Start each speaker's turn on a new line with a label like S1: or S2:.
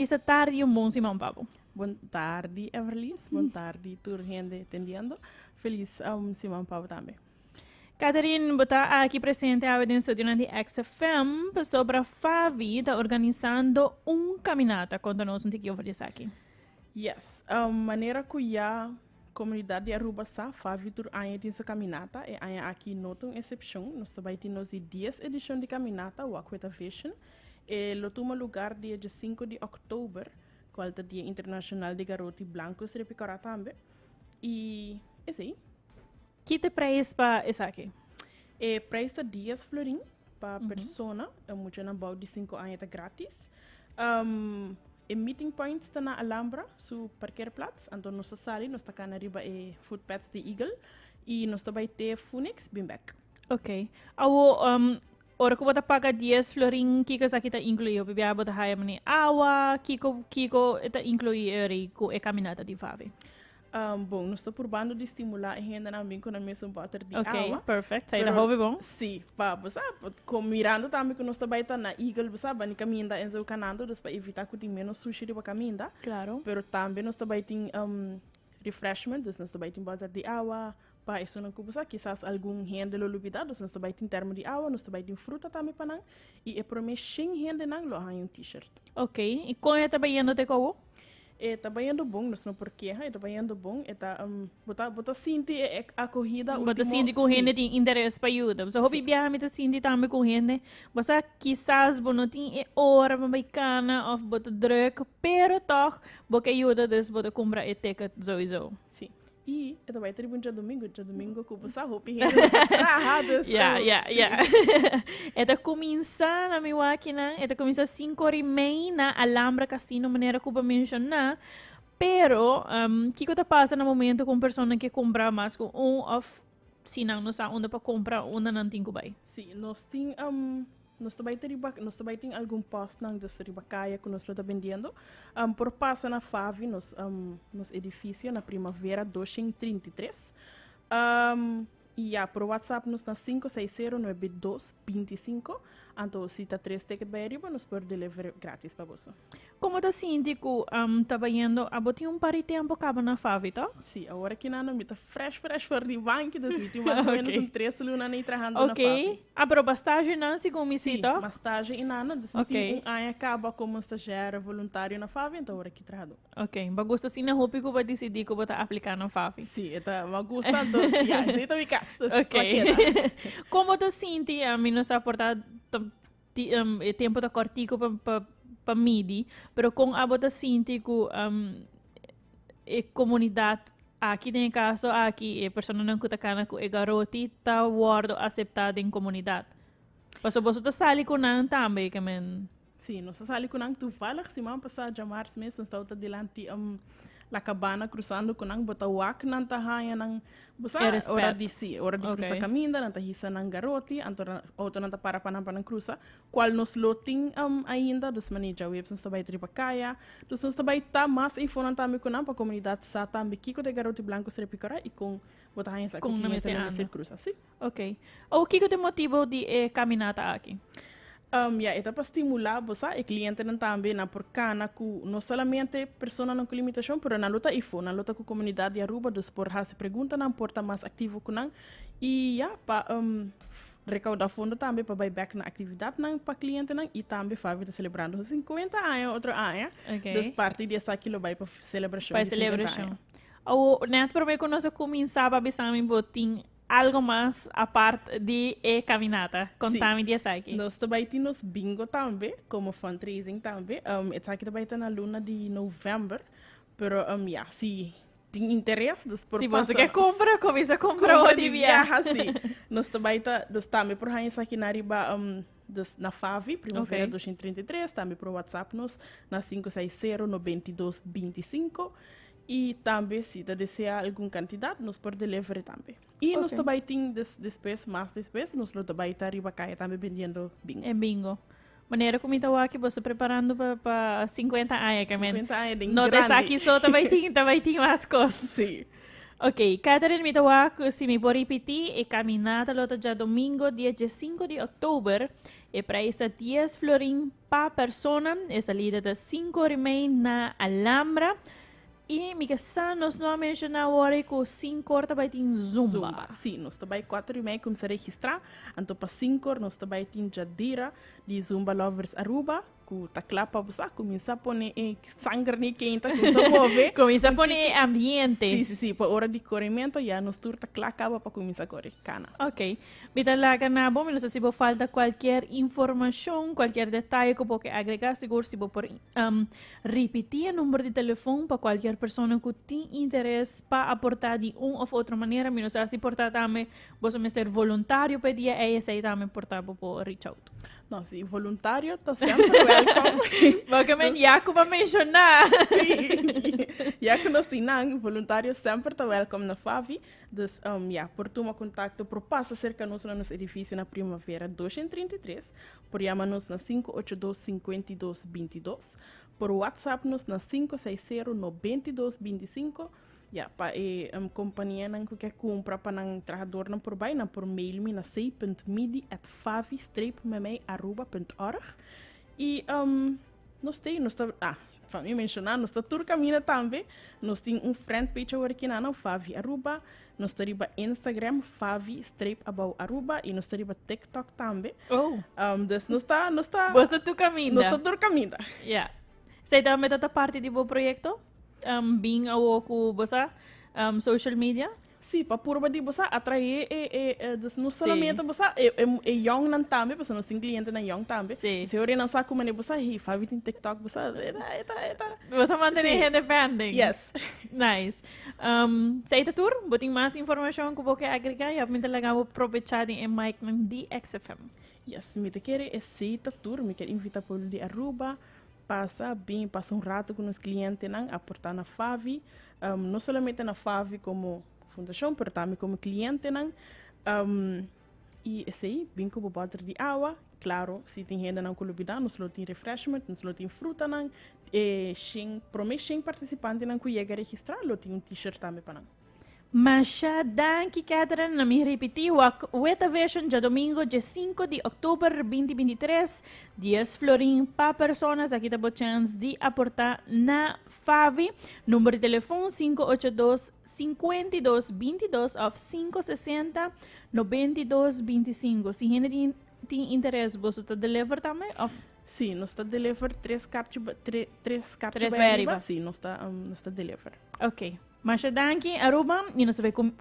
S1: Felis tardi y un bon siman pa bo.
S2: Bon tardi Everlis, bon tardi tur hende tendiendo. Felis um, siman pa bo tambe.
S1: Catherine, bo ta aki presente awe den studionan di XFM pasobra Favi ta organisando un caminata. Conta nos un tiki over di esaki.
S2: Yes, um, manera cu ya comunidad di Aruba sa, Favi tur aña tin su caminata. E aña aki no ta un excepcion. Nos ta bay tin nos di 10 edicion di caminata, Walk with a Vision. E lo tuma lugar dia 5 di october, cual ta Dia Internacional di Garoti Blanco Strepi Cora tambe. Y esey.
S1: Ki ta prijs pa esaki?
S2: E prijs ta 10 florin pa persona. E muchanan bou di 5 aña ta gratis. E meeting point ta na Alhambra, su parkeerplaats. Anto nos ta sali, nos ta cana riba e footpaths di Eagle. Y nos ta bay te Phoenix, bin bek.
S1: Ok. Awo, ora cu bo ta paga 10 florin, kico esaki ta inclui? Hopi biaha bo ta haya mane awa, kico, kico e ta inclui eri cu e caminata di Favi?
S2: Bon, nos ta purbando di stimula e hendenan bin cu nan mesun boter di
S1: Ok,
S2: awa.
S1: perfect. Sa ta
S2: Pero
S1: hopi bon.
S2: Si, pa bo sa, pa con mirando tambe cu nos ta bay ta na Eagle, bo sa, bani caminda en zo canando, dus pa evita cu tin menos sushi riba caminda. Pero tambe nos ta bay tin refreshment, dus nos ta bay tin boter di awa, Pa esunnan ku bo sa, kisas algun hende lo lubidá, dus nos ta bai tin termo di awa, nos ta bai tin fruta tambe pa nan, i e promé shen hendenan lo a haña un T-shirt.
S1: Ok, i kon e ta bayendo te kobo?
S2: E ta bayendo bon, nos no por keha, e ta bayendo bon, e ta, bo ta, bo ta sinti e akohida
S1: Bo ta
S2: último,
S1: sinti ku
S2: sí.
S1: hende tin interes pa yuda. Pasobra hopi
S2: Sí.
S1: biaha mi ta sinti tambe ku hende, bo sa kisas bo no tin e ora pa bai kana òf bo ta drùk, pero tòg bo ke yuda, dus bo ta kumpra e ticket souiso.
S2: Sí. I e ta bai tribu un djadumingu, djadumingu ku bo sa hopi hende no ta traha, dus
S1: Ya, ya,
S2: sí.
S1: ya. E ta kuminsá na mi wakinan, e ta kuminsá sinku ora i mei na Alhambra Casino manera ku bo a menshoná. Pero, kiko ta pasa na momento ku un persona ke kumpra mas ku un òf si nan no sa unda pa kumpra, unda nan tin ku bai?
S2: Sí, nos tin Nos ta bai ta riba, nos ta bai tin algun postnan dus riba kaya ku nos lo ta bendiendo. Por pasa na Favi, nos, nos edifisio na Primavera 233. I ya, por WhatsApp nos na 560 92 25. Anto si ta tres ticket bai ariba, nos por deliver gratis pa boso.
S1: Como ta sinti cu ta bayendo? Abo tin un par di tempo caba na Favi, toch?
S2: Sí, awor aki nan mi ta fresh fresh for di banki, dus mi tin mas o menos un tres luna nei trahando na Favi.
S1: Ah, pero ba stage nan segun mi si,
S2: Sí,
S1: toch?
S2: ma stage i nana, dus mi tin un aña caba como stagiaire voluntario na Favi, enton awor aki trahador.
S1: Ok, ba gusta asina hopi cu bo a dicidi cu bo ta aplica na Favi?
S2: Sí, e ta, ma gusta, anto, ya, esey ta mi cas, dus
S1: Ok.
S2: la keda.
S1: Como ta sinti, mi no sa por ta Ti, um, e tempo ta kortico pa, pa, pa midi, pero kon abo ta sinti ku um, e komunidat aki, den e kaso aki, e personanan ku ta kana ku e garoti ta wordo aseptá den komunidat? Paso boso ta sali ku nan tambe, ke men.
S2: Sí, nos ta sali ku nan toevallig siman pasá djamars mes nos tabata dilanti um, La Cabana cruzando ku nan, bo ta wak nan ta haña nan Bo sa,
S1: E respet.
S2: ora di si, ora di cruza caminda, nan ta hisa nan garoti, anto nan autonan ta para pa nan pa nan cruza, cual nos lo tin ainda, dus mane djaweps nos ta bai riba caya, dus nos ta bai ta mas eifonan tambe cu nan pa comunidad sa tambe kico ta e garoti blanco strepi cora y con bo ta haña sa cu
S1: Con nan
S2: cliente
S1: mester
S2: lo mester
S1: anda.
S2: cruza, si.
S1: Ok. O kiko ta e motibo di e caminata aki?
S2: Ya, e ta pa stimulá, bo sa, e klientenan tambe nan por kana ku no solamente personanan ku limitashon, pero nan lo ta ifo, nan lo ta ku komunidat di Aruba, dus por hasi preguntanan, por ta mas aktivo ku nan i ya, pa rekaudá fondo tambe pa bai bèk na aktividatnan pa klientenan i tambe Favi ta selebrando su 50 aña otro aña, dus parti di esaki lo bai pa selebrashon
S1: Pa
S2: di 50 aña.
S1: selebrashon. Awor, nèt promé ku nos a kuminsá pa bisa mi bo tin Algo mas apart di e caminata? Conta mi di esaki.
S2: Nos ta bai tin nos bingo tambe, como fundraising tambe. Esaki ta bai ta na luna di november. Pero ya, si tin interes, dus por
S1: Si boso
S2: pasa
S1: ke cumpra, cuminsa cumpra
S2: Cumpra
S1: hoy
S2: di
S1: di biaha.
S2: biaha, si. Nos ta bai ta, dus tambe por haña esaki na riba, dus na Favi, Primavera 233, tambe por WhatsApp nos na 560 92 25. Y tambe si ta desea algun cantidad, nos por delivery tambe. Y nos ta bay tin des, despues, mas despues, nos lo ta bay ta riba caya tambe vendiendo bingo.
S1: E bingo. Manera cu mi ta wak bo sta preparando pa, pa 50 aña, ke men.
S2: 50 aña den
S1: No ta
S2: grandi.
S1: esaki so ta bay tin, ta bay tin mas cos.
S2: Sí.
S1: Ok, Catherine, mi ta wak si mi por ripiti, e caminata lo ta djadomingo dia 15 di october. E prijs ta 10 florin pa persona. E salida ta 5 or y mei na Alhambra. Y mi ke sa nos no a menciona awor cu 5 or ta bay tin Zumba.
S2: Zumba. Si, nos ta bay 4 y mei cuminsa registra. Anto pa 5 or nos ta bay tin Jadira di Zumba Lovers Aruba, cu ta cla pa bo sa cuminsa pone e sanger ni keinta, cuminsa move.
S1: Cuminsa pone e ambiente.
S2: Si, pa ora di coremento ya nos tur ta cla caba pa cuminsa core cana.
S1: Ok. Mi ta laga na bo, mi no sa si bo falta cualkier informacion, cualkier detaye cu bo ke agrega, sigur si bo por ripiti e number di telefon pa cualkier persona cu tin interes pa aporta di un of otro manera. Mi no sa si por ta tambe boso mester voluntario pa e dia ey, esey tambe por ta bo por reach out.
S2: No, si, voluntario ta semper welcome.
S1: Porque men ya cu bo a menciona.
S2: Si, ya cu nos tin nan, voluntario semper ta welcome na FAVI. Dus, ya, por tuma contacto, por pasa cerca nos na nos edificio na Primavera 233, por yama nos na 582 52 22, por WhatsApp nos na 560 92 25, ya, pa e companianan cu kier cumpra pa nan trahadornan por bay, nan por mail mi na c.midi@favi-aruba.org. Y nos tin, nos ta, ah, pa mi menciona, nos ta tur camina tambe. Nos tin un friend page awor aki na Favi Aruba. Nos ta riba Instagram, Favi-Aruba. Y nos ta riba TikTok tambe.
S1: Oh.
S2: Dus nos ta
S1: Bo ta tur caminda.
S2: Nos ta tur caminda.
S1: Ja. Esey tambe ta parti di bo proyecto? Bin awo cu bo sa social media?
S2: Si, pa purba di bo sa atrae e, dus no solamente bo sa e young nan tambe, pasobra nos tin clientenan young tambe. Si ora nan sa cu mane bo sa, hey, Favi tin TikTok, bo sa, eta, eta, eta.
S1: Bo ta mantene hende pending.
S2: Yes.
S1: Nice. Esey ta tur? Bo tin mas informacion cu bo ke agrega? Ya mi ta laga bo probecha di e mic nan di XFM.
S2: Yes, mi ta kere esey ta tur. Mi kier invita pueblo di Aruba pasa bin pasa un rato cu nos clientenan, aporta na Favi. No solamente na Favi como fundacion, pero tambe como clientenan. Y esey, bin cu bo boter di awa. Claro, si tin hendenan cu lo bida, nos lo tin refreshment, nos lo tin frutanan. E shen, prome shen participantenan cu yega registra, lo tin un t-shirt tambe pa nan.
S1: Masha danki Catherine, na mi ripiti wak Weta Vision djadomingo dje 5 di oktober 2023, 10 florin pa persona, esaki ta bo chens di aporta na Favi. Number di telefon 582 52 22 of 560 92 25. Si hende tin tin interes boso ta deliver tambe of?
S2: Si, nos ta deliver tres karchi tres karchi
S1: Tres
S2: bai
S1: bai
S2: ariba.
S1: Ariba.
S2: Si, nos ta deliver.
S1: Ok. Masha danki Aruba y nos ta bay cu.